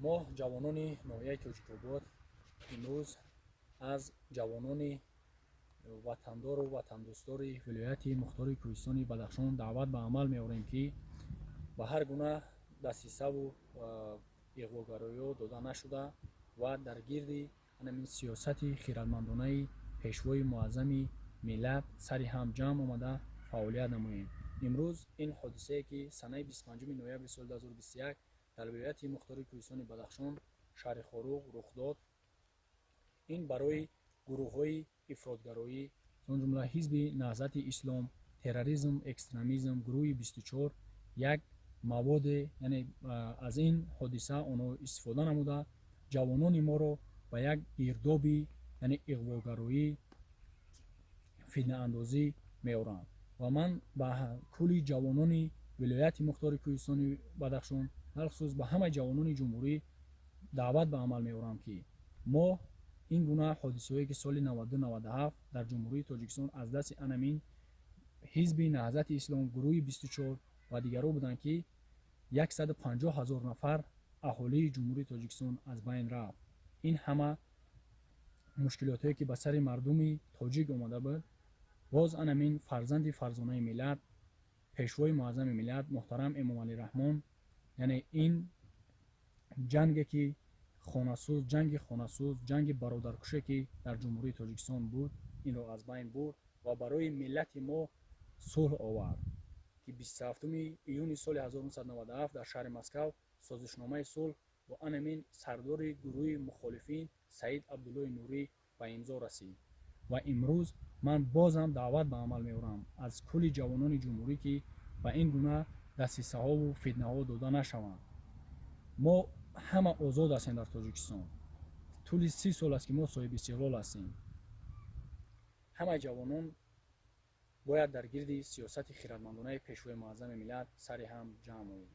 Мо, ҷавонони ноҳияи Тоҷикобод, имрӯз аз ҷавонони ватандору ватандӯстдори вилояти мухтори кӯҳистони Бадахшон даъват ба амал меорем, ки ба ҳар гуна дасисаву иғвогароиҳо дода нашуда ва дар гирди ҳамин сиёсати хиратмандонаи Пешвои муаззами миллат сари ҳам ҷамъ омада фаъолият намоем. Имрӯз ин ҳодисае, ки санаи 25 ноябри соли 2021 дар вилояти мухтори кӯҳистони Бадахшон, шаҳри Хоруғ рух дод, ин барои гурӯҳҳои ифротгароӣ, он ҷумла Ҳизби Наҳзати Ислом, терроризм, экстремизм, гурӯҳи 24 як маводе, яъне аз ин ҳодиса онҳо истифода намуда, ҷавонони моро ба як гирдоби, яъне иғвогароӣ, фитнаандозӣ меоранд. Ва ман ба кулли ҷавонони вилояти мухтори кӯҳистони Бадахшон, алхусус ба ҳамаи ҷавонони ҷумҳурӣ даъват ба амал меорам, ки мо ин гуна ҳодисаҳое, ки соли 92-97 дар Ҷумҳурии Тоҷикистон аз дасти анамин Ҳизби Наҳзати Ислом, гурӯҳи 24 ва дигарҳо буданд, ки 150 ҳазор нафар аҳолии Ҷумҳурии Тоҷикистон аз байн рафт, ин ҳама мушкилотҳое, ки ба сари мардуми тоҷик омада буд, боз анамин фарзанди фарзонаи миллат, Пешвои муаззами миллат муҳтарам Эмомалӣ Раҳмон, яъне ин ҷанге ки хонасӯз, ҷанги хонасӯз, ҷанги бародаркуше, ки дар Ҷумҳурии Тоҷикистон буд, инро аз байн бурд ва барои миллати мо сулҳ овард, ки 27 июни соли 1997 дар шаҳри Москав созишномаи сулҳ бо анамин сардори гурӯҳи мухолифин Саид Абдуллои Нурӣ ба имзо расид. Ва имрӯз ман бозам даъват ба амал меорам аз кулли ҷавонони ҷумҳурӣ, ки ба ин гуна дасисаҳову фитнаҳо дода нашаванд. Мо ҳама озод ҳастем дар Тоҷикистон. Тӯли 30 сол аст, ки мо соҳиби истиқлол ҳастем. Ҳамаи ҷавонон бояд дар гирди сиёсати хиратмандонаи Пешвои муаззами миллат сари ҳам ҷамъ оем.